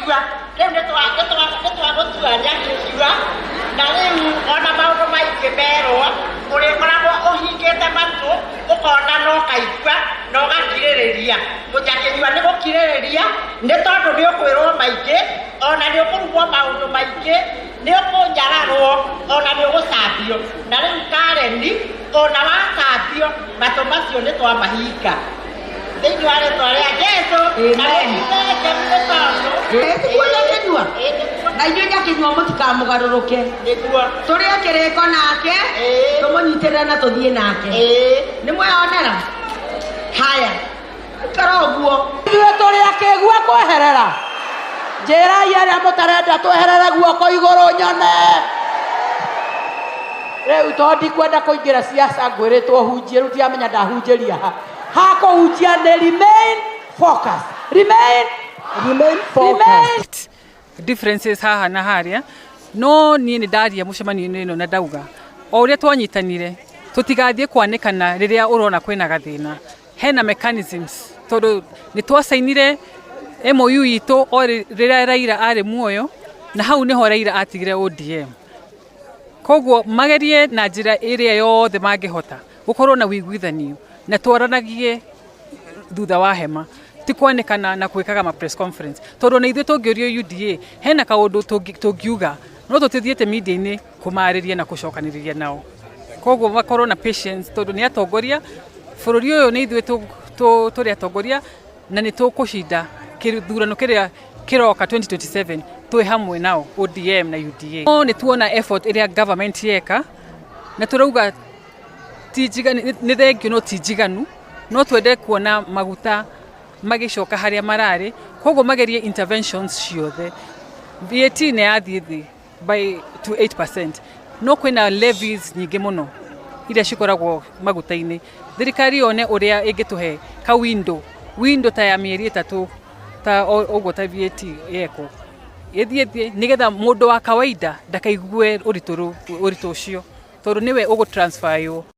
Njakĩnyua, rĩu nĩtwagũtua Njakĩnyua, na rĩu ona maũndũ maingĩ merwo, ũrĩkoragwo ũhingĩte matũ, ũkona na ũkaigua na ũgakirĩrĩria. Njakĩnyua nĩ gũkirĩrĩria, nĩ tondũ nĩ ũkwĩrwo maingĩ, ona nĩ ũkũrumwo maũndũ maingĩ, nĩ ũkũnyararwo, ona nĩ ũgũcambio. Na rĩu Kareni, ona wacambio, matũ macio nĩ twamahinga. Thĩinĩ wa rĩtwa rĩa Jesu, na Amen. mũtithenge nĩ tondũ. Ĩĩ, tiguo Njakĩnyua? Ĩĩ, nĩguo. Na inyuĩ Njakĩnyua mũtikamũgarũrũke. Nĩguo. Tũrĩe kĩrĩko nake, Ĩĩ. tũmũnyitĩrĩre na tũthiĩ nake. Ĩĩ. Nĩ mweyonera? Haya, ikara ũguo. Ithuĩ tũrĩ akĩgua kweherera. Njĩrai arĩa mũtarenda tweherere guoko igũrũ nyone. Rĩu tondũ ndikwenda kũingĩra siasa ngwĩrĩtwo hunjie, rĩu ndiramenya ndahunjĩria ha. Ha kũhunjia nĩ remain focus. Remain, Remain focused. Remain Differences haha na harĩa, no niĩ nĩ ndaria mũcemanio-inĩ ĩno na ndauga o ũrĩa twanyitanire tũtigathiĩ kwanĩkana rĩrĩa ũrona kwĩna gathĩna. Hena mechanisms, tondũ nĩ twacainire MOU itũ o rĩrĩa Raila arĩ muoyo, na hau nĩho Raila atigire ODM. Koguo magerie na njĩra ĩrĩa yothe mangĩhota gũkorwo na ũiguithanio na twaranagie thutha wa hema, ti kwanĩkana na gwĩkaga ma press conference, tondũ ona ithuĩ tũngĩũrio UDA hena kaũndũ tũngiuga, no tũtithiĩte media-inĩ kũmarĩria na gũcokanĩrĩria nao. Koguo makorwo na patience, tondũ nĩ atongoria bũrũri ũyũ, nĩ ithuĩ tũrĩ atongoria na nĩ tũkũcinda kĩthurano kĩrĩa kĩroka 2027 twĩ hamwe nao ODM na UDA. No nĩ tuona effort ĩrĩa government yeka na tũrauga ti njiganu, nĩ thengio no ti njiganu. No twende kuona maguta magĩcoka harĩa mararĩ, koguo magerie interventions ciothe. VAT nĩ yathiĩ thĩ by to 8%, no kwĩna levies nyingĩ mũno iria cikoragwo maguta-inĩ. Thirikari yone ũrĩa ĩngĩtũhe ka window ta ya mĩeri 3 ta ũguo ta VAT yekwo ĩthiĩ thiĩ, nĩgetha mũndũ wa kawaida ndakaigue ũritũ ũcio, tondũ nĩwe ũgũtransferwo.